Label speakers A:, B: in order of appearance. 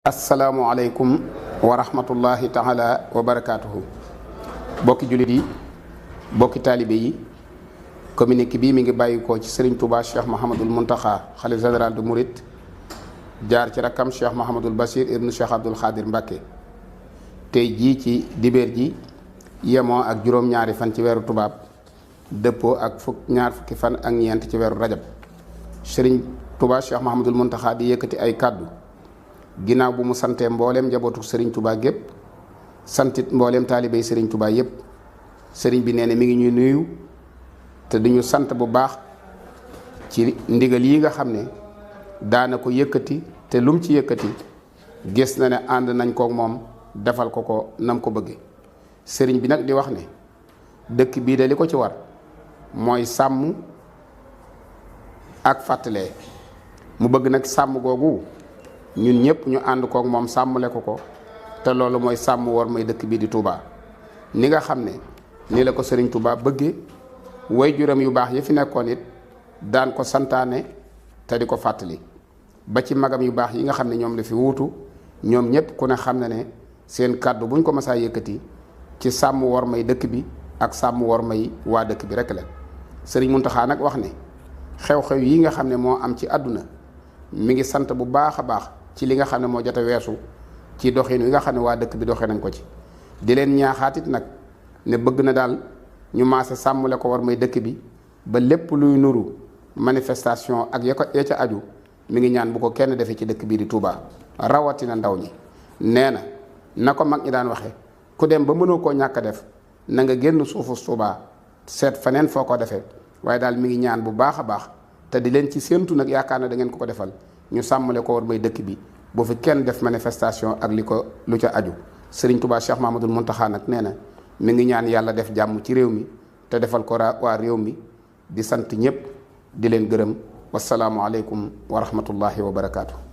A: asalaamualeykum wa rahmatullahi taala wa barakaatuhu. bokki jullit yi bokki taalibe yi communiqué bii mi ngi bàyyikoo ci Serigne Touba Cheikh Mahamadul Muntaxa xalif général de Mouride jaar ci rakkam Cheikh Mahamadul Bachir ibnu Cheikh Abdoul Khadir Mbacké tey jii ci dibeer ji yemoo ak juróom-ñaari fan ci weeru tubaab dëppoo ak ñaar fukki fan ak ñeent ci weeru rajab. Serigne Touba Cheikh Mahamadul Muntaxa di yëkkati ay kàddu ginnaaw bu mu santee mbooleem njabootu Serigne Touba gépp santit mbooleem taalibey Serigne Touba yépp. Serigne bi nee na mi ngi ñuy nuyu te duñu sant bu baax ci ndigal yi nga xam ne daana ko yëkkati te lum ci yëkkati gis na ne ànd nañ kook moom defal ko nam ko bëgge. Serigne bi nag di wax ne dëkk bii de li ko ci war mooy sàmm ak fàttalee. mu bëgg nag sàmm googu ñun ñëpp ñu ànd kook moom sàmmle ko te loolu mooy sàmm war may dëkk bii di Touba. ni nga xam ne ni la ko Serigne Touba bëggee way juram yu baax yi fi nekkoon it daan ko santaane te di ko fàttali ba ci magam yu baax yi nga xam ne ñoom la fi wuutu ñoom ñëpp ku ne xam ne ne seen kàddu buñ ko masaa yëkkati ci sàmm war may dëkk bi ak sàmm war may waa dëkk bi rek la. Serigne Mountakha nag wax ne xew-xew yi nga xam ne moo am ci àdduna mi ngi sant bu baax a baax ci li nga xam ne moo jot a weesu ci doxin wi nga xam ne waa dëkk bi doxee nañ ko ci. di leen ñaaxaatit nag ne bëgg na daal ñu maase sàmmle ko war may dëkk bi ba lépp luy nuru manifestation ak ya ca aju mi ngi ñaan bu ko kenn defee ci dëkk bii di Touba rawatina ndaw ñi. nee na ko mag ñi daan waxe ku dem ba mënoo koo ñàkk a def na nga génn suufu Touba seet faneen foo ko defee waaye daal mi ngi ñaan bu baax a baax te di leen ci séentu nag yaakaar na da ngeen ko defal ñu sàmmale ko war may dëkk bi bu fi kenn def manifestation ak lu ca aju. Serigne Touba Cheikh Mahamadul Muntaxa nag nee na mi ngi ñaan yàlla def jàmm ci réew mi te defal ko waa réew mi di sant ñëpp di leen gërëm wasalaamualeykum wa rahmatullahi wa barakaatu.